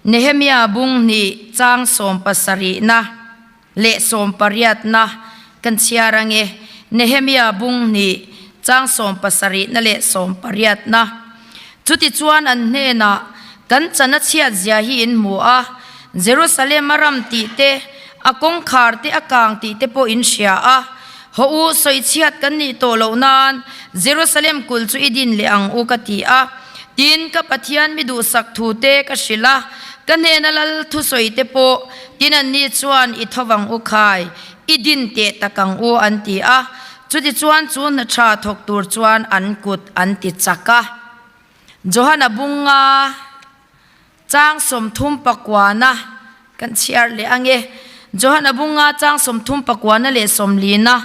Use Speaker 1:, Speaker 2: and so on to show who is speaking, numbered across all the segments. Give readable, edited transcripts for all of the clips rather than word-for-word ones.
Speaker 1: Nehemia bung hnih chang sawmpasarihna leh sawmpariatna kan chhiar ange. Nehemia bung hnih chang sawmpasarihna leh sawmpariatna. Chutichuan an hnenah, Kan chan a chhiat zia hi in hmu a, Jerusalem a ram tih te, a kawngkhar te a kang tih te pawh in hria a. Haw u, sawichhiat kan nih tawh loh nan Jerusalem kulh chu i din leh ang u ka ti a. Tin, ka Pathian mi duhsak thu te ka hrilh a, ka hnena lal thusawi te pawh, tin anni chuan i tho vang u khai, i din teh tak ang u an ti a. Chutichuan chu hna tha thawk tur chuan an kut an ti chak a. Johana bunga chang 39 kan chhiar leh ang e. Johana bunga chang 39 leh 40na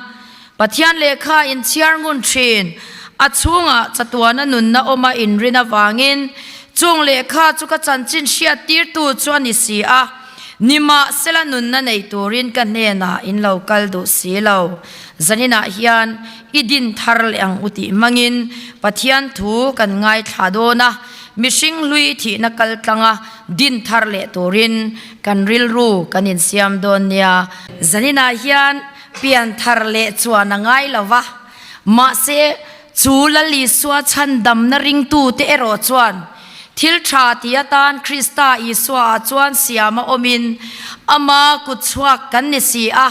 Speaker 1: Pathian lehkha in chhiar ngun thin. A chhungah chatuana nunna awma inrin avangin chung lehkha chu ka chanchin hriat tirtu chu a ni si a. Nimahsela nunna nei turin ka hnenah in lo kal duh si lo. Zaninah hian i din thar leh ang u tih hmangin Pathian thu kan ngaithla dawn a, mihring hlui thihna kal tlanga din thar leh turin kan rilru kan insiam dawn nia. Zaninah hian pian thar leh chuan a ngai lo va, mahse chu Lal Isua chhandamna ringtute erawh chuan Thil tha ti atan Krista Isuaah chuan siama awmin ama kutchhuak kan ni si a,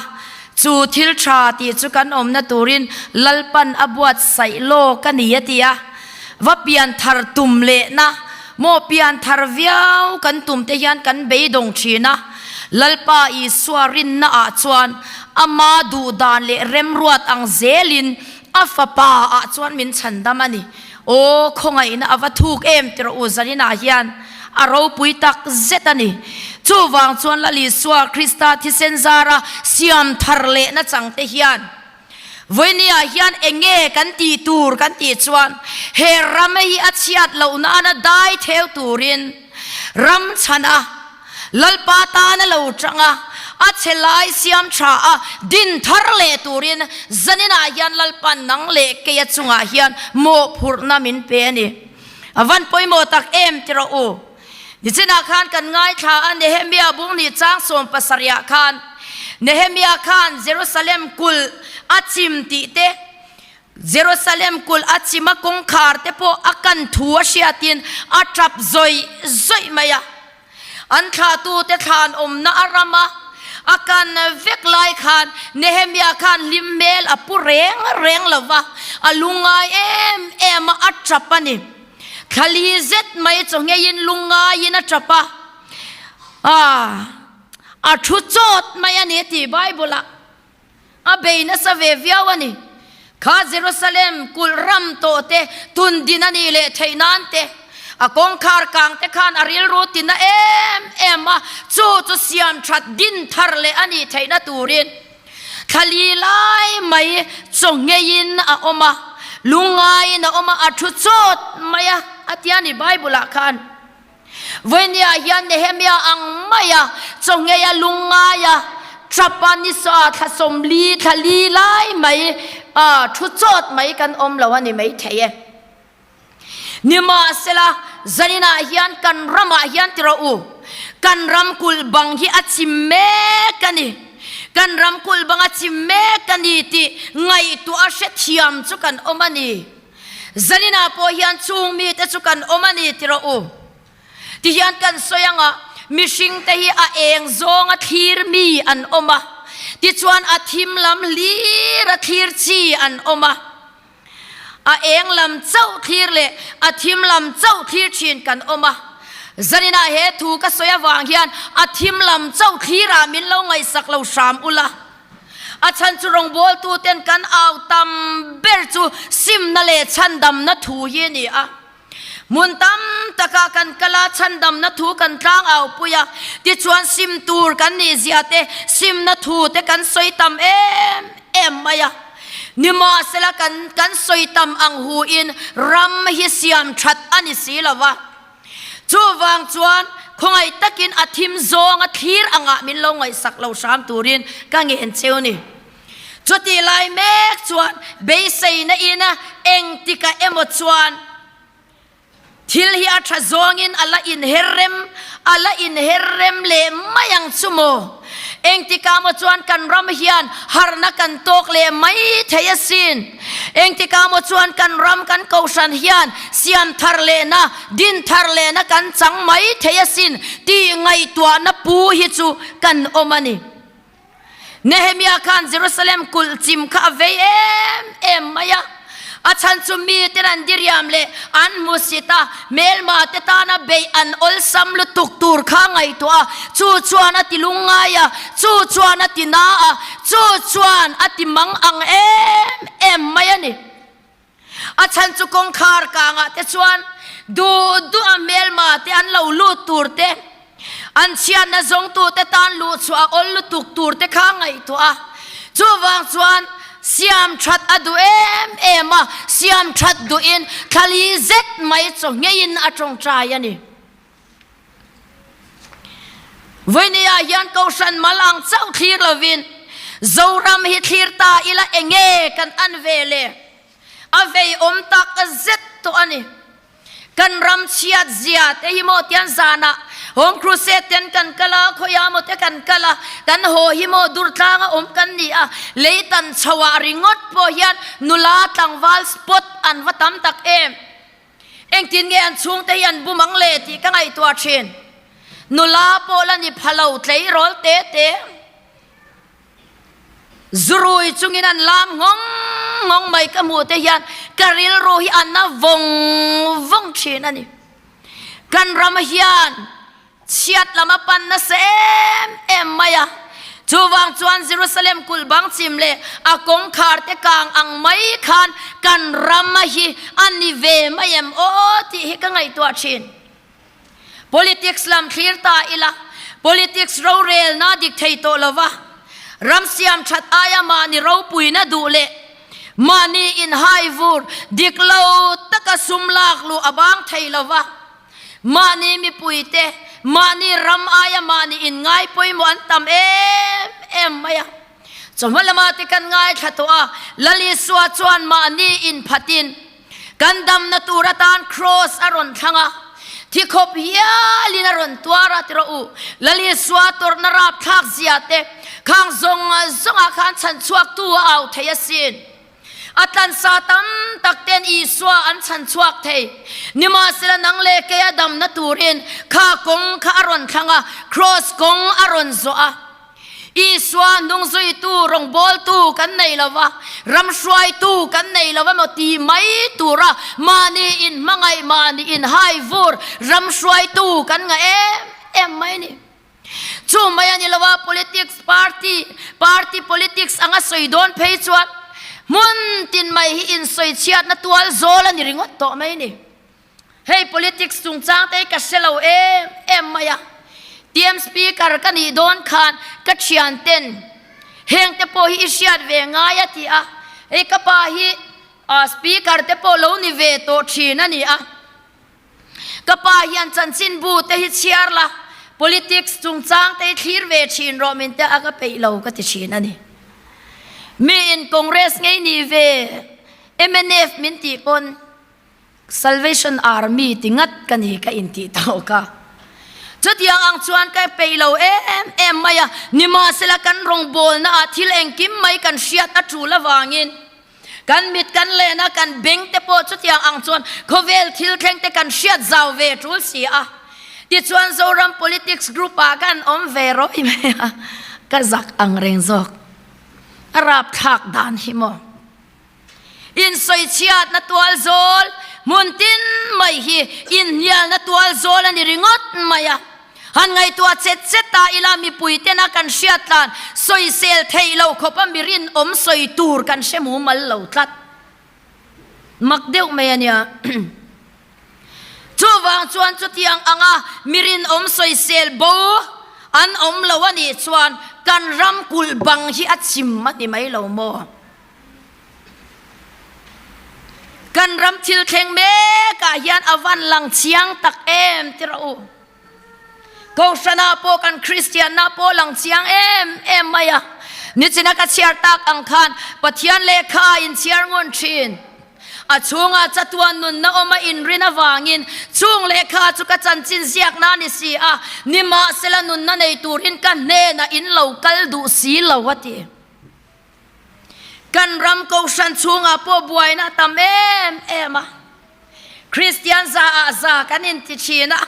Speaker 1: chu thil tha tih chu kan awmna turin Lalpan a buatsaih lawk a ni a ti a. Va pian thar tum lehna maw pian thar viau kan tum te hian kan beidawng thin a, Lalpa Isua rinnaah chuan ama duhdan leh remruat ang zelin a fapa ah chuan min chhandam a ni. Aw, khawngaihna a va thuk em ti rawh u, zaninah hian a ropui tak zet a ni. Chuvang chuan Lal Isua Krista thisen zara siam thar lehna chang te hian vawinia hian eng nge kan tih tur kan tih chuan he ram hi a chhiat loh nana dai theu turin ram chhan a Lalpa tan a lo tang a, a chhe lai siam tha a, din thar leh turin zaninah hian Lalpa nang leh keia chungah hian mawhphurhna min pe a ni. A van pawimawh tak em ti rawh u. Nichinah khan kan ngaithla a, Nehemia bung ni chang 70ah khan Nehemia khan Jerusalem kulh a chim tih te, Jerusalem kulh a chim a kawngkhar te pawh a kan thu a hriatin a tap zawih zawih mai a. An thlahtute thlan awmna a ram a, a kan vek lai khan Nehemia khan hlim hmel a pu reng reng lo va, a lungngai em em a, a tap a ni. Thla li zet mai chaw ngeiin lungngaiin a tap a, a thu chawt mai a ni tih Bible-ah A bei nasa ve viau a ni. Kha Jerusalem kulh ram tawh te tun din a nih leh theih nan te, a kawngkhar kang te khan a rilru ti na em em a, chu chu siam that din thar leh a nih theihna turin thla li lai mai chaw ngeiin a awm a, lungngaiin a awm a, a thu chawt mai a, a ti a ni Bible ah khan. Vawinia hian Nehemia ang maia chawngeia lungngaia trapa nisa thla 40 thla li lai mai thu chawt mai kan awm lo a ni maithei e. Nimahsela, zaninah hian kan ramah hian ti rawh u, kan ram kulh bang hi a chim mek a ni. Kan ram kulh bang a chim mek a ni tih ngaihtuah a hrethiam chu kan awm a ni. Zaninah pawh hian chung mite chu kan awm a ni ti rawh u. Tihian kan sawi ang a, mihringte hi a eng zawnga thlir mi an awm a, tichuan a thim lam hlira thlir chi an awm a. A eng lam chauh thlir leh a thim lam chauh thlir thin kan awm a. Zaninah he thu ka sawi avang hian a thim lam chauh thlirah min lo ngaihsak lo hram ula. A chhan chu rawngbawltuten kan au tam ber chu simna leh chhandamna thu hi a ni a. Hmun tam takah kan kal a, chhandamna thu kan tlang au pui a, tichuan sim tur kan nih zia te, simna thu te kan sawi tam em em mai a. Nimahsela kan kan sawi tam ang huin ram hi siam that a ni si lo va. Chuvang chuan khawngaih takin a thim zawnga thlir angah min lo ngaihsak lo hram turin ka ngen cheu ni. Chutih lai mek chuan beiseina ina engtikah emaw chuan Thil hi a tha zawngin a la inher rem, a la inher rem leh mai ang chu maw? Engtikah maw chuan kan ram hian harhna kan tawk leh mai thei asin. Engtikah maw chuan kan ram kan kohhran hian siam thar lehna, din thar lehna kan chang mai thei asin tih ngaihtuahna pu hi chu kan awm a ni. Nehemia khan Jerusalem kulh chim kha a vei em em mai a. A chhan chu miten an diriam leh an hmusit a, hmelma te tana beih an awlsam lutuk tur kha ngaihtuah a, chu chuan a ti lungngai a, chu chuan a ti na a, chu chuan a ti mang ang em em mai a ni. A chhan chu kawngkhar kangah te chuan duh duh a hmelma te an lo lut tur te, an chhiatna zawngtute tan luh chhuah a awl lutuk tur te kha ngaihtuah a. Chuvang chuan siam that a duh em em a, siam that duhin thlali zet mai chaw ngeiin a tawngtai a ni. Vawinia hian Kohhran mal ang chauh thlir lovin Zoram hi thlir ta ila enge kan an ve le? A vei awm tak zet tawh a ni. Kan ram chhiat zia te hi maw tian zanah Home Crusade ten kan kal a, khawiah maw te kan kal a, kan haw hi maw durtlanga awm kan ni a, lei tan chhoah ringawt pawh hian nula tlangval spot an va tam tak em? Engtin nge an chhungte hi an bum ang le tih ka ngaihtuah thin. Nula pawh la ni pha lo tleirawl te te. Zurui chungin an lam nghawng nghawng mai ka hmuh te hian ka rilru hi a na vawng vawng thin a ni. Kan ram hian Chhiat lam a pan nasa em em mai a, chuvang chuan Jerusalem kulh bang chim leh a kawngkhar te kang ang mai khan kan ram a hi a ni ve mai em aw tih hi ka ngaihtuah thin. Politics lam thlir ta ila, politics rorelna dik thei tawh lova, ram siam that aia mahni ropuina duh leh mahni inhai vur dik lo taka sum lak luh a bang thei lova, Mahni mipuite, mahni ram aia mahni in ngai pawimawh an tam em em mai a. Chawhma lama te kan ngaithla tawh a, Lal Isua chuan mahni in phatin kan damna tur atan Kraws a rawn thlang a, thi khawp hialin a rawn tuar a ti rawh u. Lal Isua tawrhna rapthlak zia te khang zawng zawngah khan chhanchhuaktu a au thei asin. A tlansa tam tak ten Isua an chhan chhuak thei. Nimahsela nang leh kei a damna turin kha kawng kha a rawn thlang a, kraws kawng a rawn zawh a. Isua hnungzuitu, rawngbawltu kan nei lo va, ram hruaitu kan nei lo emaw ti mai tura mahni inhmangaih, mahni inhai vur ram hruaitu kan ngah em em mai a ni. Chu mai a ni lo a, politics party, party politics anga sawi dawn phei chuan hmun tin mai hi insawi chhiatna tual zawl a ni ringawt tawh mai ni. Hei politics chungchang te hi ka hre lo em em mai a, TM Speaker ka nih dawn khan ka thian ten heng te pawh hi i hriat ve ngai a ti a, hei ka pa hi Speaker te pawh lo ni ve tawh thin a ni a. Ka pa hian chanchinbu te hi chhiar la, politics chungchang te hi thlir ve thin rawh min te a ka peih lo ka ti thin a ni. Mi in Congress ngei ni ve mnf min tih pawn Salvation Army ti ngat ka ni ka intih tawk a. Chutiang ang chuan ka peih lo em em mai a, nimahsela kan rawngbawlna ah thil engkim mai kan hriat a tul avangin, Kan mit kan len a, kan beng te pawh chutiang ang chuan khawvel thil thleng te kan hriat zau ve tul si a. Tichuan Zoram Politics Group ah kan awm ve rawih mai a, ka zak ang reng zawk. A rapthlak dan hi maw. Insawichhiatna tual zawl hmun tin mai hi inhnialna tual zawl a ni ringawt mai a. Han ngaihtuah chet chet ta ila mipui tena kan hriat tlan sawisel theih loh khawpa mi rinawm sawi tur kan hre mumal lo tlat. Mak deuh mai a nia. Chuvang chuan chutiang anga mi rinawm sawisel bo an awm lo a nih chuan kan ram kulh bang hi a chim a ni mai lo maw? Kan ram thil thleng mekah hian a van lang chiang tak em ti rawh u. Kohhranah pawh kan Kristianna pawh lang chiang em em mai a. Nichina ka chhiar tak ang khan Pathian lehkha in chhiar ngun thin. A chhungah chatuan nunna awm a inrin avangin chung lehkha chu ka chanchin ziakna a ni si a, nimahsela nunna nei turin ka hnenah in lo kal duh si lo a ti. Kan ram kohhran chhungah pawh buaina a tam em em a, Kristian za ah za kan inti thin a,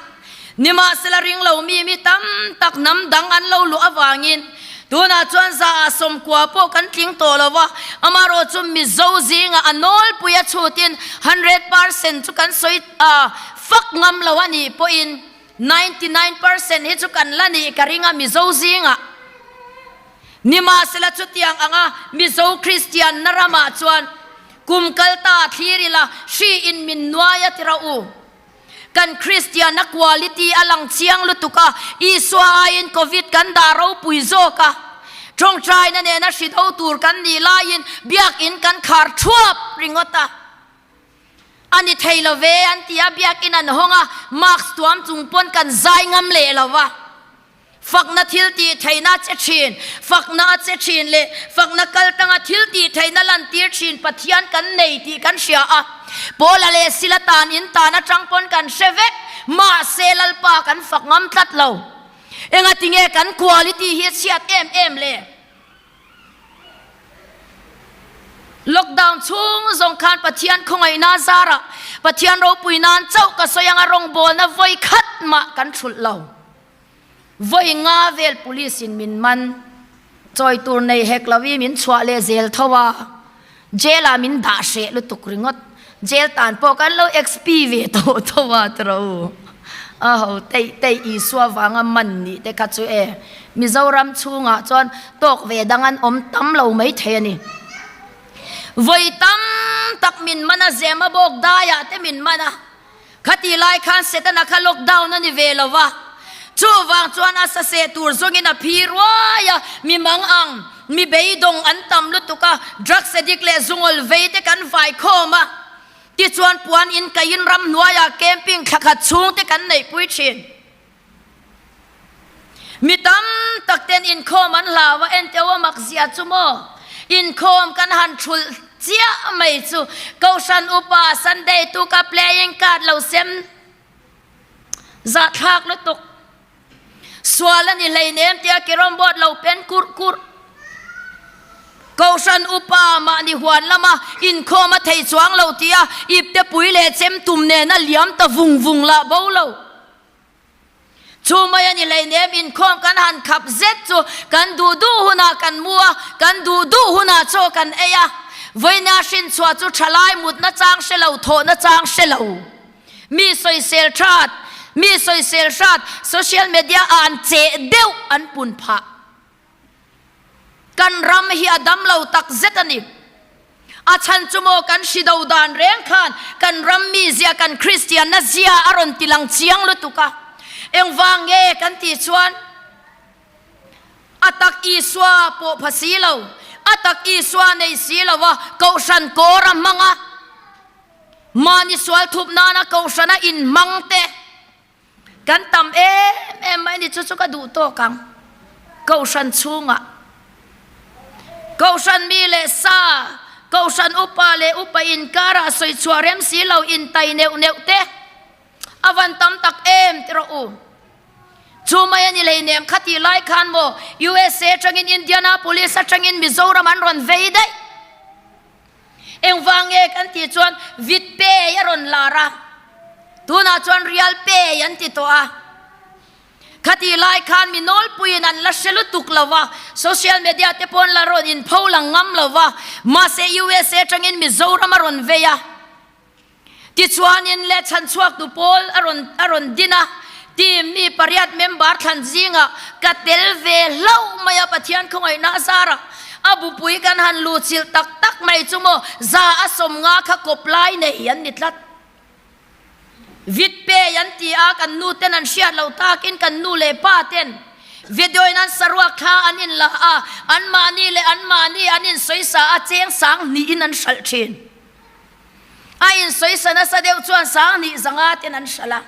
Speaker 1: nimahsela ringlo mi mi tam tak hnam dang an lo luh avangin tunah chuan za ah sawmkua pawh kan tling tawh lo va, amaherawh chu Mizo zingah a nawlpui a chhutin 100% chu kan sawi fak ngam lo a nih pawhin 99% hi chu kan la nih ka ring a Mizo zingah. Nimahsela chutiang anga Mizo Kristianna ramah chuan kum kal ta thlir ila hri in min nuai a ti rauh u. Kan Kristianna quality a lang chiang lutuk a, Isua aiin Covid kan dah ropui zawk a. Tawngtaina nena hri do tur kan nih laiin biakin kan khar thuap ringawt a. A ni thei lo ve an ti a, biakin an hawng a, mask tuam chung pawn kan zai ngam leh lo va. Fakna thil tih theihna a che thin, fakna a che thin leh fakna kaltanga thil tih theihna lantir thin Pathian kan nei tih kan hria a. Paula leh Sila tan in tan atang pawn kan hre vek, mahse Lalpa kan fak ngam tlat lo. Engatinge kan quality hi a chhiat em em le? Lockdown chhung zawng khan Pathian khawngaihna zarah Pathian ropui nan chauh ka sawi anga rawngbawlna vawi khat mah kan thulh lo. Vawi nga vel police in min man chawi tur nei hek lo i min chhuah leh zel tho a, jail ah min dah hreh lutuk ringawt. Jail tan pawh kan lo XP ve tawh tho a tiro u. A ho teih teih Isua vanga man nih te kha chu e Mizoram chhungah chuan tawk ve dang an awm tam lo mai thei a ni. Vawi tam tak min man a, Zema bawk daiah te min man a. Khati lai khan Setana kha lockdown a ni ve lo va, chuvang chuan a saseh tur zawngin a phi ruai a, mi mang ang, mi beidawng an tam lutuk a, drugs addict leh zungawl vei te kan vai khawm a, tichuan puan in kaiin ramhnuaiah camping thla khat chhung te kan neihpui thin. Mi tam tak ten inkhawm an hlau a, enteu a mak zia chu maw? Inkhawm kan han thulh chiah mai chu Kohhran upa Sunday tuka playing card lo sem zahthlak lutuk. Sual a ni hleinem tia carrom board lo pen kurh kurh. Kohhran upa mahni huan lama inkhawm a thei chuang lo tia iptepui leh chem tum nena liam ta vung vung lah bo lo. Chu mai a ni hleinem inkhawm kan han khap zet chu kan duh duh hunah kan mu a, kan duh duh hunah chaw kan ei a. Vawiina hrinchhuah chu thalai mutna chang hre lo, thawhna chang hre lo. Mi sawisel hrat, mi sawisel hrat, social media ah an cheh deuh an pun phah. Kan ram hi a dam lo tak zet a ni. A chhan chu maw kan hri do dan reng khan kan ram mizia kan Kristianna zia a rawn ti lang chiang lutuk a. Engvang nge kan tih chuan a tak Isua pawh pha si lo, a tak Isua nei si lo a, Kohhran kawr a hmang a, mahni sual thup nana Kohhrana inhmang te, Kan tam em em mai ni chu chu ka duh tawk ang. Kohhran chhungah Kohhran mi leh sa, Kohhran upa leh upa inkarah sawi chhuah rem si lo intai neuh neuh te a van tam tak em ti rawh u. Chu mai a ni hleinem kha tih lai khan maw USA atangin Indianapolis atangin Mizoram an rawn vei daih. Engvang nge kan tih chuan vit pay a rawn lar a, tunah chuan real pay an ti tawh a. Khatih lai khan mi nawlpuiin an la hre lutuk lo va, social media te pawh an la rawn inpho lang ngam lo va, mahse USA atangin Mizoram a rawn vei a. Tichuanin leh chhanchhuaktu pawl a rawn a rawn din a, team mi pariat member thlan zingah ka tel ve hlauh mai a, Pathian khawngaihna a zar a, a bupui kan han luhchilh tak tak mai chu maw za a sawmnga kha kawp lai nei an ni tlat. Vit pay an ti a, kan nu ten an hriat loh takin kan nu leh pa ten video in an saruak thla an inla a, anmahni leh anmahni an insawisa a, cheng sang hnihin an hralh thin. A insawisa nasa deuh chuan 2000 zanga ten an hralh a.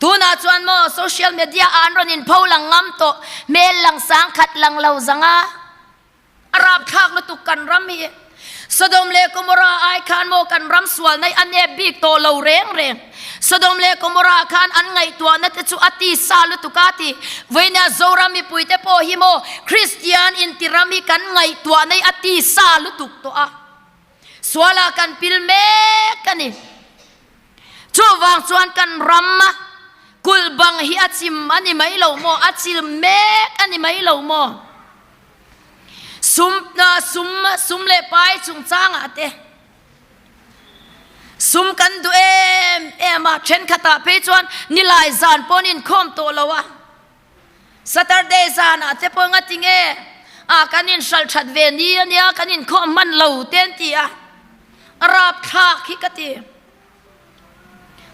Speaker 1: Tunah chuan maw social media ah an rawn inpho lang ngam tawh, hmel lang 10,000 lang lo zanga. A rapthlak lutuk kan ram hi. Sodom leh Gomorrah ai khan maw kan ram sualna hi a nep bik tawh lo reng reng. Sodom leh Gomorrah khan an ngaihtuahna te chu a tisa lutuk a ti. Vawinia Zoram mipui te pawh hi maw Kristian inti ram hi kan ngaihtuahna hi a tisa lutuk tawh a. Sualah kan pil mek a ni. Chuvang chuan kan ram a kulh bang hi a chim a ni mai lo maw? A chil mek a ni mai lo maw? Sum, sum, sum leh pai chungchangah te sum kan duh em em a, thenkhatah phei chuan nilai zan pawn inkhawm tawh lo a. Saturday zanah te pawh engati nge ah kan inhralh that ve ni ania kan inkhawm hman lo te an ti a, a rapthlak hi ka ti.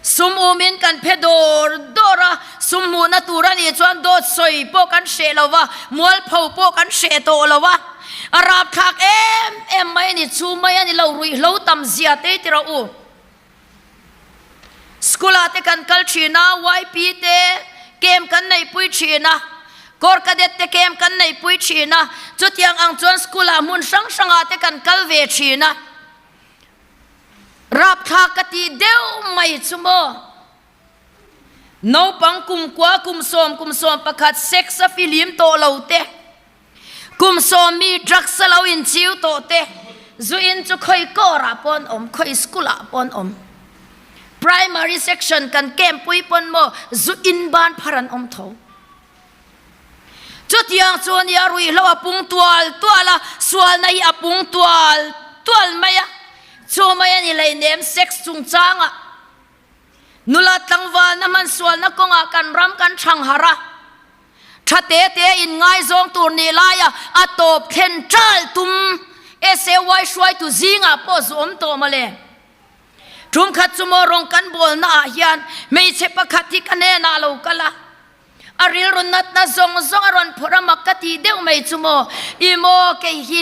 Speaker 1: Sum umin kan phe dawr dawr a, sum hmuhna tur a nih chuan dawt sawi pawh kan hreh lo va, mualpho pawh kan hreh tawh lo a, a rapthlak em em mai a ni, chu mai a ni lo ruihhlo tam zia te ti rawh u. School ah te kan kal thin a, YP te camp kan neihpui thin a, Corps Cadet te camp kan neihpui thin a, chutiang ang chuan school ah hmun hrang hrang ah te kan kal ve thin a. Rapthlak ka tih deuh mai chu maw? Naupang kumkua kum 11 sex a fihlim tawh lo te, Kum sawmi drugs a lo inchiu tawh te, zu in chu khawi kawrah pawh an awm, khawi school ah pawh an awm. Primary section kan camp pui pawn maw zu in ban phar an awm tho. Chutiang chu a nia ruihhlo a pung tual tual a, sualna hi a pung tual tual mai a, chu mai a ni hleinem sex chungchangah. Nula tlangvalna hmansualna kawngah kan ram kan thang harh a, Tha te te in ngaizawng tur nih laia a tawp thlen ṭal tum SAY hruaitu zingah pawh zu awm tawh mawle. Ṭum khat chu maw rawng kan bawlna ah hian hmeichhe pakhat hi ka hnenah a lo kal a, a rilru natna zawng zawng a rawn phawrh a mak ka tih deuh mai chu maw, i maw kei hi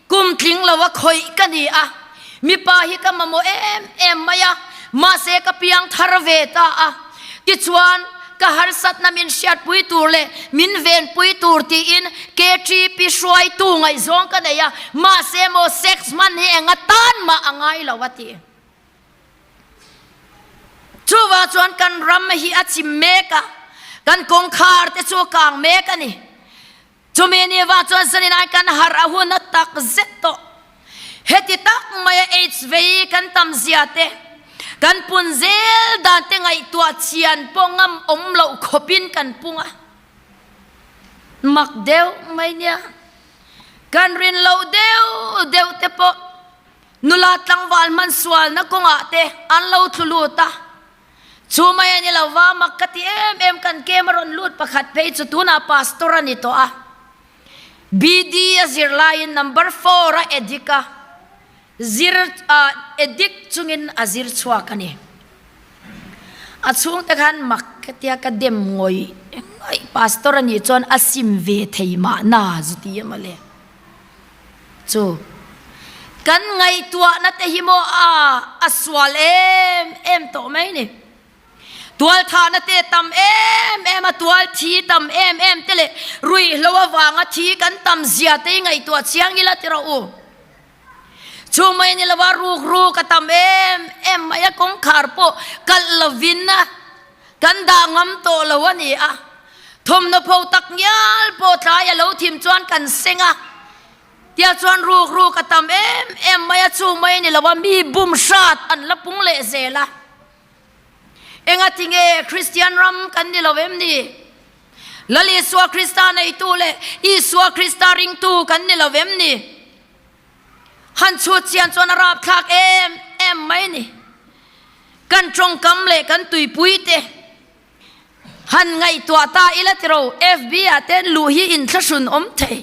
Speaker 1: kum tling lo a khawih ka ni a, mipa hi ka mamawh em em mai a, mahse ka piang thar ve ta a, tichuan ka harsatna min hriatpui tur leh min venpui tur tiin KTP hruaitu ngaihzawng ka nei a, mahse maw sex hman hi enga tan mah a ngai lo a ti. Chuvang chuan kan ram hi a chim mek a, kan kawngkhar te chu a kang mek a ni. Chumi ni vang chuan zanin ai kan harh a hun a tak zet tawh. Heti tak maia AIDS vei kan tam zia te, kan pun zel dan te ngaihtuah chian pawh ngam awm loh khawpin kan pung a. Mak deuh mai nia. Kan rin loh deuh deuh te pawh nula tlangval hman sualna kawngah te an lo thlu lut a. Chu mai a ni lo va, mak ka ti em em, kan kem a rawn lut pakhat phei chu tunah pastor a ni tawh a, BD a zir laiin number four a addict a, zir addict chungin a zir chhuak a ni. A chhungte khan mak ka tia ka dem ngawih ngawih, pastor a nih chuan a sim ve thei mahna zu ti em ale. Chu kan ngaihtuahna te hi maw a a sual em em tawh mai ni. Tualthahna te tam em em a, tual thi tam em em te leh ruihhlo avanga thi kan tam zia te hi ngaihtuah chiang ila ti rawh u. Chu mai ni lova ruk ruk a tam em em mai a, kawngkhar pawh kalh lovin a kan dah ngam tawh lo a ni a. Thawmhnaw pho tak ngial pawh tlai a lo thim chuan kan seng a, tia chuan ruk ruk a tam em em mai a, chu mai a ni lo a, mi bum hrat an la pung leh zel a. Engati nge Kristian ram kan ni lo em ni? Lal Isua Krista neitu leh Isua Krista ringtu kan ni lo em ni? Han chhut chian chuan a rapthlak em em mai a ni. Kan tawngkam leh kan tuipui te Han ngaihtuah ta ila tiro FB ah ten luh hi inthlahrun awm thei.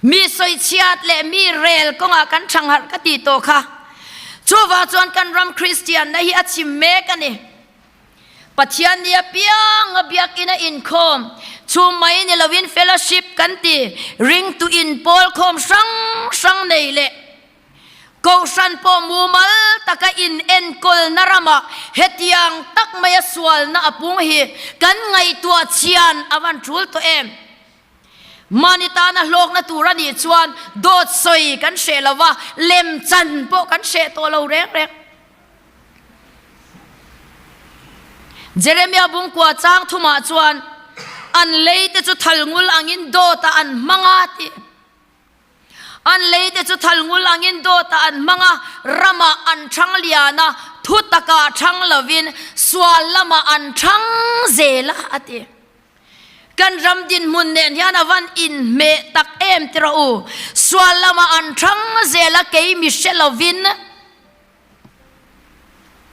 Speaker 1: Mi sawichhiat leh mi rel kawngah kan thangharh ka tih tawh kha. Chuvang chuan kan ram Kristianna hi a chim mek a ni. Pathian ni apiang a biakinn a inkhawm chu mai ni lovin fellowship kan ti ringtu inpawl khawm hrang hrang nei leh Kohhran pawh mumal taka in enkawlna ramah hetiang tak maia sualna a pung hi kan ngaihtuah chhian a van tul tawh em? Mahni tana hlawkna tur a nih chuan dawt sawi kan hreh lo va, lemchan pawh kan hreh tawh lo reng reng. Jeremia bungkua chang thumah chuan an leite chu thalngul angin dawtah an hmang a tih. An leite chu thalngul angin dawtah an hmang a, ramah an thang lian a, thu takah thang lovin sual lamah an thang zel a, a ti. Kan ram dinhmun nen hian a van inhmeh tak em ti rawh u. Sual lamah an thang zel a, kei mi hre lovin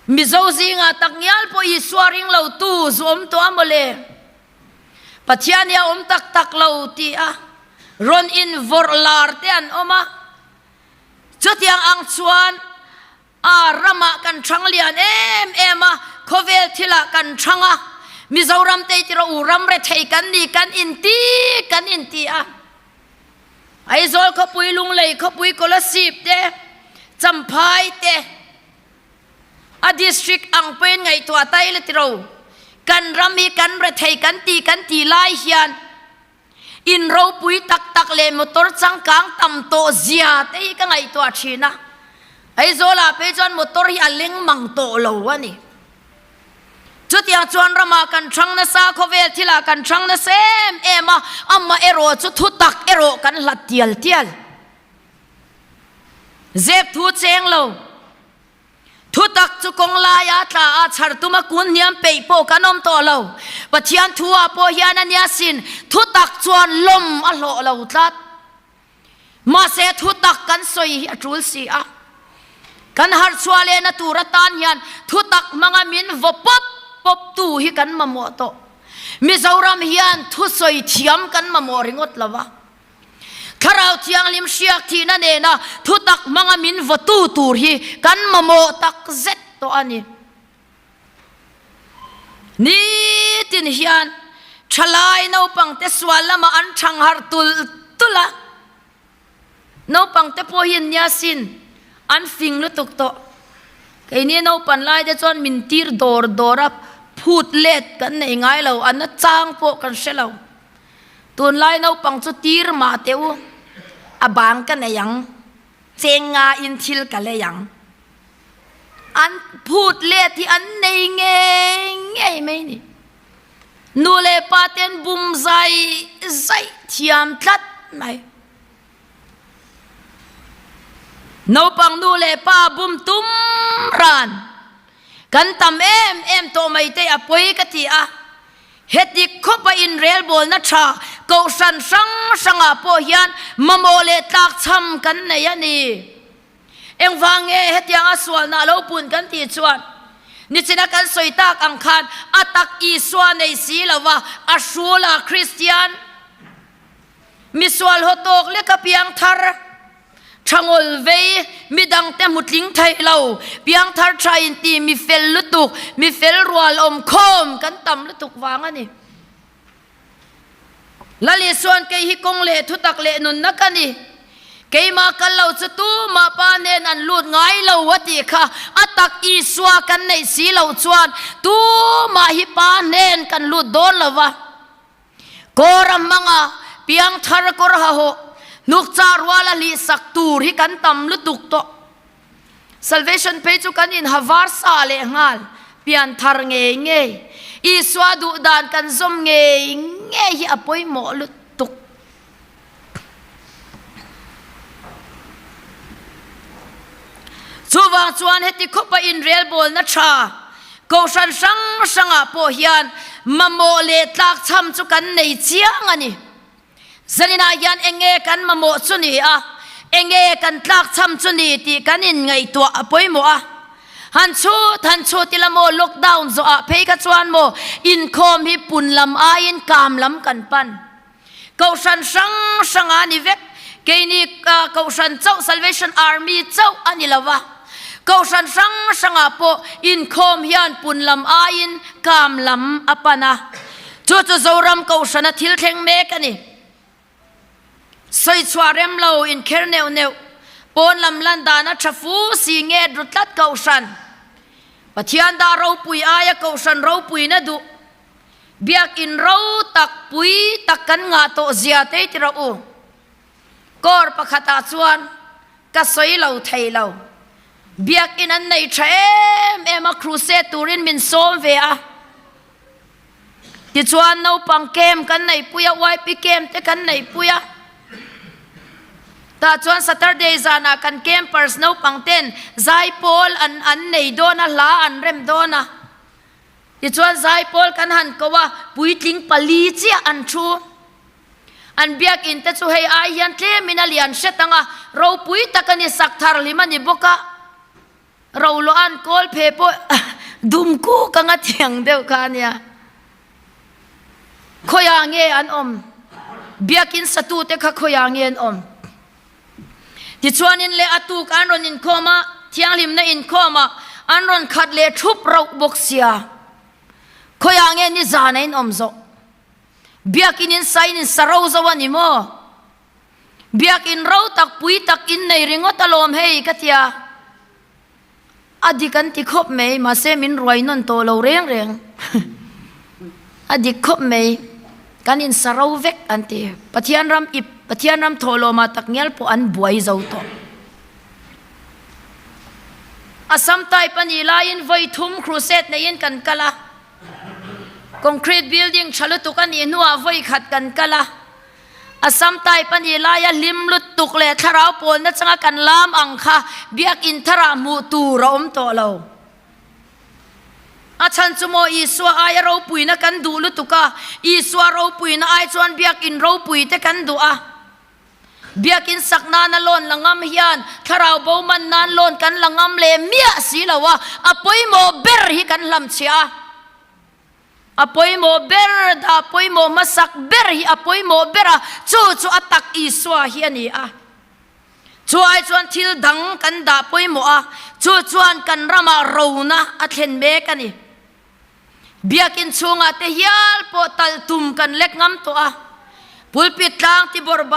Speaker 1: Mizo zingah tak ngial pawh Isua ring lo tu zu awm tawh a mawle. Pathian hi a awm tak tak lo ti a rawn invawrh lar te an awm a. Chutiang ang chuan a ramah kan thang lian em em a, khawvel thilah kan thang a, Mizoram te hi tiraw u ram rethei kan ni kan inti kan inti a. Aizawl khawpui, Lunglei khawpui, Kolasib te, Champhai te, a district ang pawhin ngaihtuah ta ila tiro. Kan ram hi kan rethei kan ti kan ti lai hian in ropui tak tak leh motor changkang tam tawh zia te hi ka ngaihtuah thin a. Aizawlah phei chuan motor hi a leng mang tawh lo a ni. Chutiang chuan ramah kan hrang nasa, khawvel thilah kan hrang nasa em em a, amah erawh chu thutak erawh kan hlat tial tial. Zep thu cheng lo, thutak chu kawng laia tla a chhar tuma kun hniam peih pawh kan awm tawh lo. Pathian thu ah pawh hian a nia sin, thutak chuan lawm a hlawh lo tlat. Mahse thutak kan sawi hi a tul si a, kan harhchhuah lehna tur atan hian thutak hmanga min vaw pawp pawp tu hi kan mamawh tawh. Mizoram hian thusawi thiam kan mamawh ringawt lo a, Thlarau Thianghlim hriak thihna nena thutak hmanga min vawtu tur hi kan mamawh tak zet tawh a ni. Nitin hian thalai naupangte sual lamah an thang harh tulh tulh a, naupangte pawh hian nia sin an fing lutuk tawh. Keini naupan lai te chuan min tir dawr dawr a, phut let kan nei ngai lo, a na chang pawh kan hre lo. Tunlai naupang chu tir mah teh u, a bang ka nei ang, cheng ngain thil ka lei ang. An phut let hi an nei ngei ngei mai ni. Nu leh pa ten bum zai zai thiam tlat mai. Naupang nu leh pa bum tum ran kan tam em em tawh mai te a pawi ka ti a. Heti khawpa inrelbawlna tha kohhran hrang hrangah pawh hian mamawh leh tlakchham kan nei a ni. Engvang nge hetianga sualna a lo pun kan tih chuan nichina kan sawi tak ang khan a tak Isua nei si lova a hrula Kristian misual haw tawk leka piangthar thangawl vei midangte hmu tling thei lo piangthar tha inti mi fel lutuk mi fel rual awm khawm kan tam lutuk vang a ni. Lal Isuan kei hi kawng leh thutak leh nunna ka ni. Keimah kal lo chu tumah Pa hnen an lut ngai lo a tih kha a tak Isua kan neih si loh chuan tumah hi Pa hnen kan lut dawn lo va. Kawr a hmanga piangthar kawr hahawh hnukchah ruala hlihsak tur hi kan tam lutuk tawh. Salvation phei chu kan inha var sa leh nghal, pianthar ngei ngei, Isua duh dan kan zawm ngei ngei hi a pawimawh lutuk. Chuvang chuan heti khawpa inrelbawlna tha Kohhran hrang hrangah pawh hian mamawh leh tlakchham chu kan nei chiang a ni. Zaninah hian eng nge kan mamawh chu ni a, eng nge kan tlakchham chu ni tih kan inngaihtuah a pawimawh a. Han chhut han chhut ila maw lockdown zawhah phei kha chuan maw inkhawm hi pun lam aiin kam lam kan pan. Kohhran hrang hrang a ni vek, keini kohhran chauh Salvation Army chauh a ni lo va. Kohhran hrang hrangah pawh inkhawm hian pun lam aiin kam lam a pan a. Chu chu Zoram Kohhrana thil thleng mek a ni. Sawichhuah rem lo inkher neuh neuh, pawn lam lan dana tha fu si nge ru tlat Kohhran. Pathian dah ropui aia Kohhran ropuina duh. Biakin ro tak pui tak kan ngah tawh zia te ti rawh u. Kawr pakhatah chuan ka sawi lo thei lo. Biakin an nei tha em em a, crusade turin min sawm ve a. Tichuan naupang camp kan neihpui a, YP camp te kan neihpui a. Tah chuan Saturday zanah kan campers naupang ten zaipawl an an nei dawn a, hla an rem dawn a. Tichuan zaipawl kan han ko a, puitling pali chiah an thu. An biakinn te chu hei ai hian tlemin a lian hret ang a, ropui tak a ni, sak thar hlim a ni bawk a. Rolua'n kawl phe pawh dum kuk anga thiang deuh kha a nia. Khawiah nge an awm? Biakin satute kha khawiah nge an awm? Tichuanin leh a tuk an rawn inkhawm a, thianghlimna inkhawm ah an rawn khat leh thup rauh bawk sia. Khawiah nge nizan a inawm zawh? Biakin in sa in insa ro zo a ni maw? Biakin ro tak pui tak in nei ringawt alawm hei ka tia. A dik an ti khawp mai mahse min ruai nawn tawh lo reng reng. A dik khawp mai kan in sa ro vek an ti. Pathian ram ip Pathian ram thawhlawmah tak ngial pawh an buai zo tawh. Assam type a nih laiin vawi thum crusade neiin kan kal a. Concrete building tha lutuk a nih hnuah vawi khat kan kal a. Assam type a nih laia hlim lutuk leh thlarau pawl nachanga kan lam ang kha biakinn tharah hmuh tur a awm tawh lo. A chhan chu maw Isua aia ropuina kan duh lutuk a, Isua ropuina ai chuan biakinn ropui te kan duh a. Biakinn sak nana loan la ngam hian thlarau bo man nan loan kan la ngam leh miah si lo a, a pawimawh ber hi kan hlamchhiah a. A pawimawh ber dah pawimawh hmasak ber hi a pawimawh ber a, chu chu a tak Isua hi a ni a. Chu ai chuan thil dang kan dah pawimawh a, chu chuan kan ramah rona a thlen mek a ni. Biakinn chhungah te hial pawh talh tum kan lek ngam tawh a, Pulpit tlang tibawrh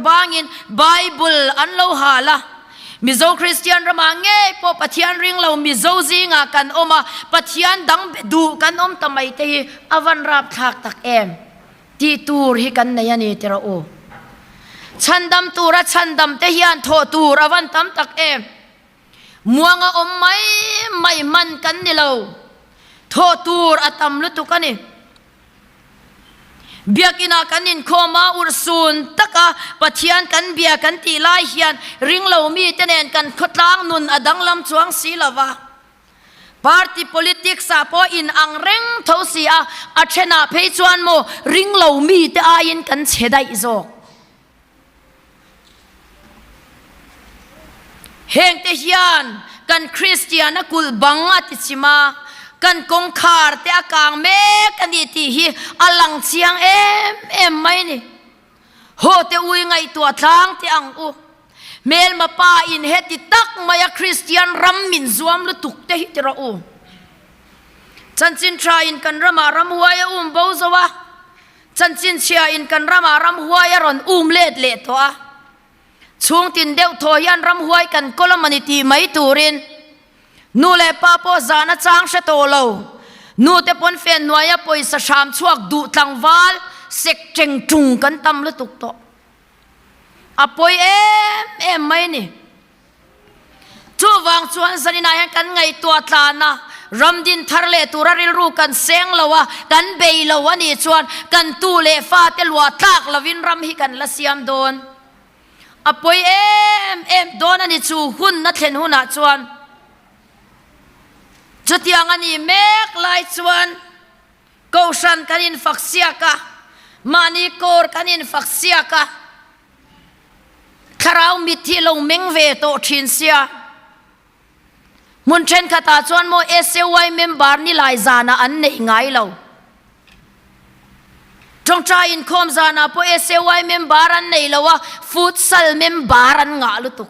Speaker 1: bangin Bible an lo hal a. Mizo Kristian ramah ngei pawh Pathian ring lo Mizo zingah kan awm a, Pathian dang be duh kan awm ta mai te hi a van rapthlak tak em? Tih tur hi kan nei a ni ti rawh u. Chhandam tura chhandam te hian thawh tur a van tam tak em? Muanga awm mai mai hman kan ni lo. Thawh tur a tam lutuk a ni. Biakinah kan inkhawm a, urhsun taka Pathian kan bia kan tih lai hian ringlo mite nen kan khawtlang nun a danglam chuang si lo va. Party politics ah pawh in ang reng tho si a, a thenah phei chuan maw ringlo mite aiin kan chhe daih zawk. Hengte hian kan Kristiana kulh bang a ti chim a, kan kawngkhar te a kang mek a ni tih hi a lang chiang em em mai ni. Haw te ui ngaihtuah tlang teh ang u. Hmelma pa in heti tak maia Kristian ram min zuam lutuk te hi ti rawh u. Chanchin tha in kan ramah ramhuai a um bo zo a. Chanchin chhia in kan ramah ramhuai a rawn um let leh tawh a, chhungtin deuh thaw hian ramhuai kan kawl a mawni tih mai turin nu leh pa pawh zan a chang hre tawh lo. Nu te pawn fen hnuaia pawisa hram chhuak duh tlangval sek teng tung kan tam lutuk tawh. A pawi em em mai ni. Chuvang chuan zaninah hian kan ngaihtuah tlan a, ram din thar leh tura rilru kan seng lo a, kan bei lo a nih chuan kan tu leh fate luah tlak lovin ram hi kan la siam dawn. A pawi em em dawn a ni chu hun a thlen hunah chuan. Chutiang a nih mek lai chuan Kohhran kan infak siak a, mahni kawr kan infak siak a, Thlarau mit hi lo meng ve tawh thin sia. Hmun thenkhatah chuan maw SAY member ni lai zanah an neih ngai lo. Tawngtai inkhawm zanah pawh SAY member an nei lo a, futsal member an ngah lutuk.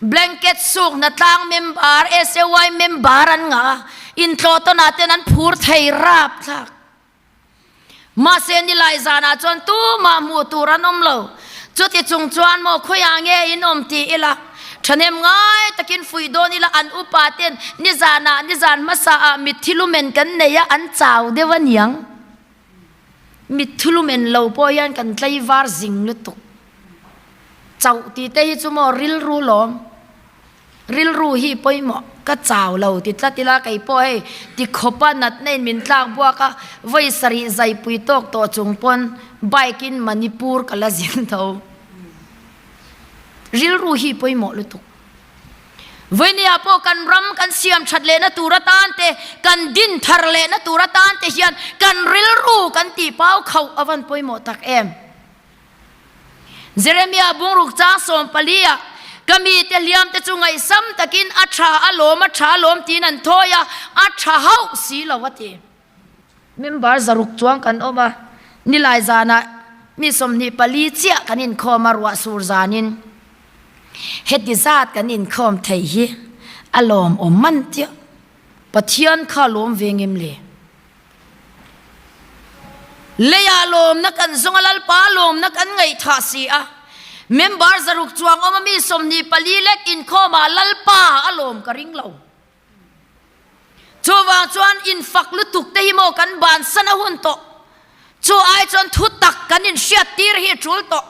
Speaker 1: Blanket suk hnatlang member, SAY member an ngah a, intlawh tawnah ten an phur thei rapthlak. Mahse nilai zanah chuan tumah hmuh tur an awm lo. Chuti chung chuan maw khawiah nge in awm ti ila? Thahnem ngai takin fuih dawn ila an upa ten nizanah nizan hmasaah mitthi lumen kan nei a an chau deuh a niang. Mitthi lumen lo pawh hian kan tlaivar zing lutuk. Chauh tih te hi chu maw rilru lawm. Rilru hi pawimawh ka chau lo ti tlat ila kei pawh hei ti khawpa natna in min tlak buak a, vawi sarih zaipui tawk tawh chung pawn bike in Manipur ka la zin tho. Rilru hi pawimawh lutuk. Vawinia pawh kan ram kan siam that lehna tur atan te, kan din thar lehna tur atan te hian kan rilru kan tih pau khauh a van pawimawh tak em. Jeremia bungruk chang 14 ah, Ka mite hliam te chu ngaihsam takin a tha a lawm a tha lawm tiin an thawi a, a tha hauh si lo a ti. Member 600 chuang kan awm a, nilai zanah mi 24 chiah kan inkhawm a ruah sur zanin heti zat kan inkhawm thei hi a lawmawm man chiah. Pathian kha lawm ve ngem le? Leiah lawmna kan zawng a, Lalpa lawmna kan ngaihthah si a. Member 600 chuang awm a mi 24 lek inkhawmah Lalpa a lawm ka ring lo. Chuvang chuan infak lutuk te hi maw kan bansan a hun tawh. Chu ai chuan thu tak kan inhriat tir hi a tul tawh.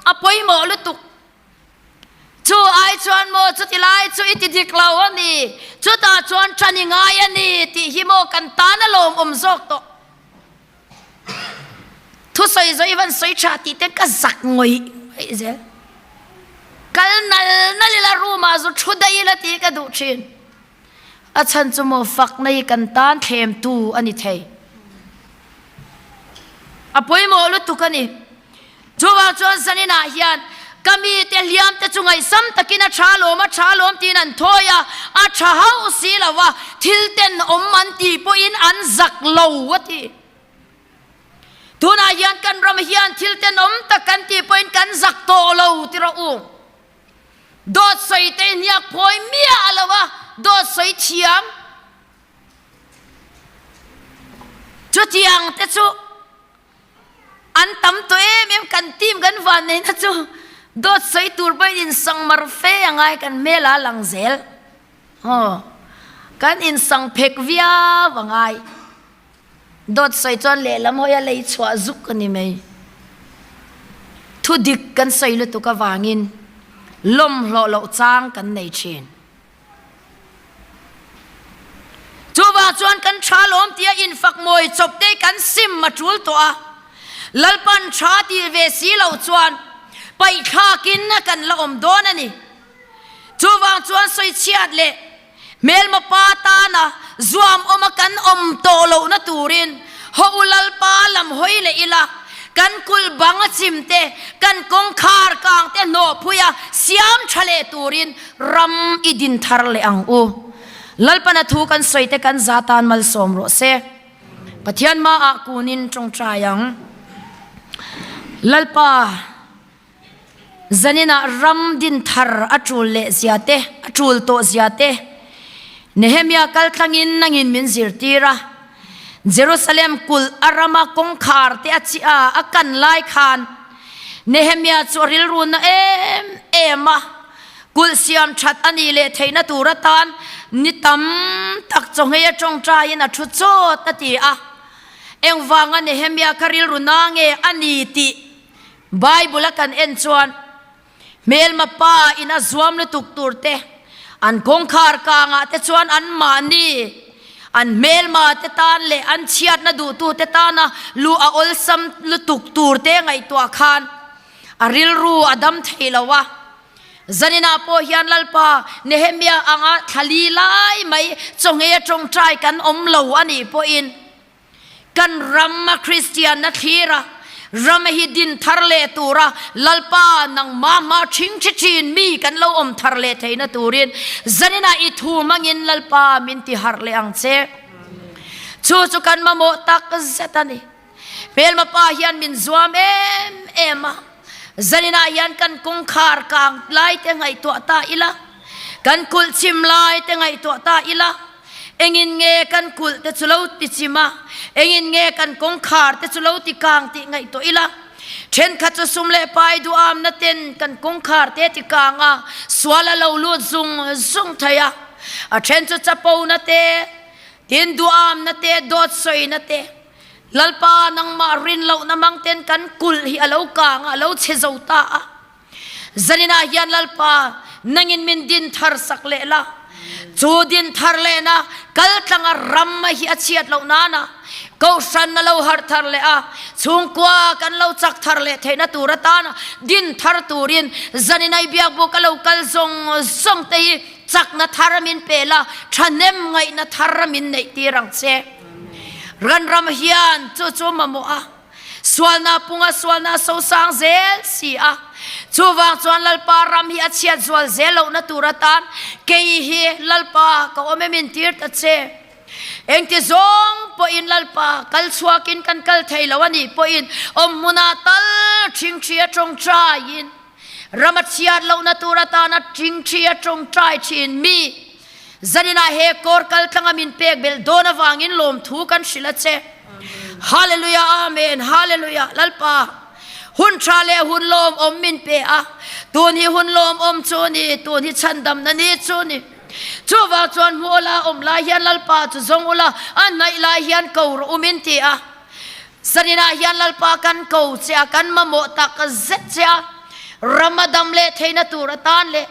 Speaker 1: A pawimawh lutuk. Chu ai chuan maw chuti lai chu i ti dik lo a ni, chutah chuan ṭan i ngai a ni tih hi maw kan tan a lawmawm zawk tawh. Thusawi zawh i van sawi ṭha tih te ka zak ngawih ngawih zel. Kal nal nal ila room ah zu ṭhu daih ila tih ka duh ṭhin. A chhan chu maw fakna hi kan tan thlemtu a ni thei. A pawimawh lutuk a ni. Chuvang chuan zaninah hian ka mite hliamte chu ngaihsam takin a tha lawm, a tha lawm tiin an thawi a, a tha hauh si lo a, thil tenawm an tih pawhin an zak lo a ti. Tunah hian kan ram hian thil tenawm tak kan tih pawhin kan zak tawh lo ti rawh u. Dawt sawi te hniak phawi miah a lo a, dawt sawi thiam. Chutiang te chu an tam tawh em em kan team kan van neihna chu dawt sawi tur pawhin insang mar fe a ngai kan hmel ah a lang zel. Aw, kan insang phek viau a ngai. Dawt sawi chuan lehlam hawi a lei chhuah zuk a ni mai. Thu dik kan sawi lutuk avangin lawm hlawh loh chang kan nei thin. Chuvang chuan kan tha lawm tia infak mawi chawp te kan sim a tul tawh a. Lalpan tha ti ve si lo chuan paihthlakin kan la awm dawn a ni. Chuvang chuan sawi chhiat leh Hmelma pa tana zuam awma kan awm tawh lohna turin haw u Lalpa lam hawi leh ila, kan kulh bang a chim te, kan kawngkhar kang te hnawhphui a siam tha leh turin ram i din thar leh ang u. Lalpana thu kan sawi te kan za tan malsawm rawh se. Pathian hmaah kunin tawngtai ang. Lalpa. Zaninah ram din thar a tul leh zia te, a tul tawh zia te Nehemia kaltlangin nangin min zirtir a. Jerusalem kulh a rama kawngkhar te a chi a, a kan lai khan Nehemia chu a rilru na em em a, kulh siam that a nih leh theihna tur atan ni tam tak chawngei a tawngtaiin a thu chawt a ti a. Engvanga Nehemia kha rilru na nge a ni tih Bible a kan en chuan hmelma pa in a zuam lutuk tur te, an kawngkhar kangah te chuan an mahni, an hmelma te tan leh an chhiatna duhtu te tana luh a awlsam lutuk tur te ngaihtuah khan a rilru a dam thei lo a. Zaninah pawh hian Lalpa Nehemia anga thlali lai mai chawngei a tawngtai kan awm lo a nih pawhin, Kan ram a Kristianna thlir a, ram hi din thar leh tura Lalpa nangmah hma ṭhing ṭhi ṭhin mi kan lo awm thar leh theihna turin zaninah i thu hmangin Lalpa min ti harh leh ang che. Chu chu kan mamawh tak zet a ni. Hmelma pa hian min zuam em em a, zaninah hian kan kawngkhar kang lai te ngaihtuah ta ila, kan kulh chim lai te ngaihtuah ta ila, Engin nge kan kulh te chu lo ti chim a, engin nge kan kawngkhar te chu lo ti kang tih ngaihtuah ila. Thenkhat chu sum leh pai duhamna ten kan kawngkhar te ti kang a, sual a lo lut zung zung thei a. A then chu chapona te, tin duhamna te, dawt sawina te, Lalpa nangmah rin lohna mang ten kan kulh hi a lo kang a, a lo chhe zo ta a. Zaninah hian Lalpa nangin min din thar sak leh la, chu din thar lehna kaltlanga ram hi a chhiat loh nana Kohhran a lo harh thar leh a, chhungkua kan lo chak thar leh theihna tur atana din thar turin zaninai biakbuk a lo kal zawng zawng te hi chakna thar min pe la, thahnem ngaihna thar min neih tir ang che. Ran ram hian chu chu mamawh a, sualna punga sualna sosang zel si a, chuvang chuan Lalpa ram hi a chhiat zual zel lohna tur atan kei hi Lalpa ka awm em intir ta che. Engti zawng pawhin Lalpa kal chhuakin kan kal thei lo a nih pawhin awm hmunah tal ṭhingṭhi a ṭawngṭaiin ram a chhiat lohna tur atana ṭhingṭhi a ṭawngṭai ṭhin mi zaninah he kawr kal tlanga min pek belh dawn avangin lawmthu kan hrilh a che. Hallelujah Amen Hallelujah Lalpa hun ṭha leh hun lawmawm min pe a, tun hi hun lawmawm chu ni, tun hi chhandamna ni chu ni. Chuvang chuan hmu ula, awm lai hian Lalpa chu zawng ula, a hnaih lai hian ko rawh u min ti a. Zaninah hian Lalpa kan ko che a, kan mamawh tak zet che a, ram a dam leh theihna tur atan leh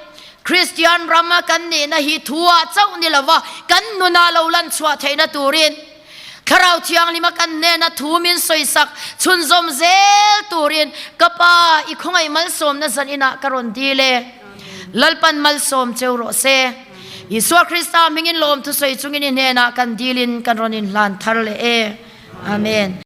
Speaker 1: Kristian rama kan nihna hi thu-ah chauh ni lova kan nunah lo lan chhuah theihna turin Thlarau Thianghlima kan hnena thu min sawisak chhunzawm zel turin ka Pa i khawngaih malsawmna zaninah ka rawn dil e. Lalpan malsawm cheu rawh se. Isua Krista hmingin lawmthu sawi chungin i hnenah kan dilin kan rawn inhlan thar leh e. Amen.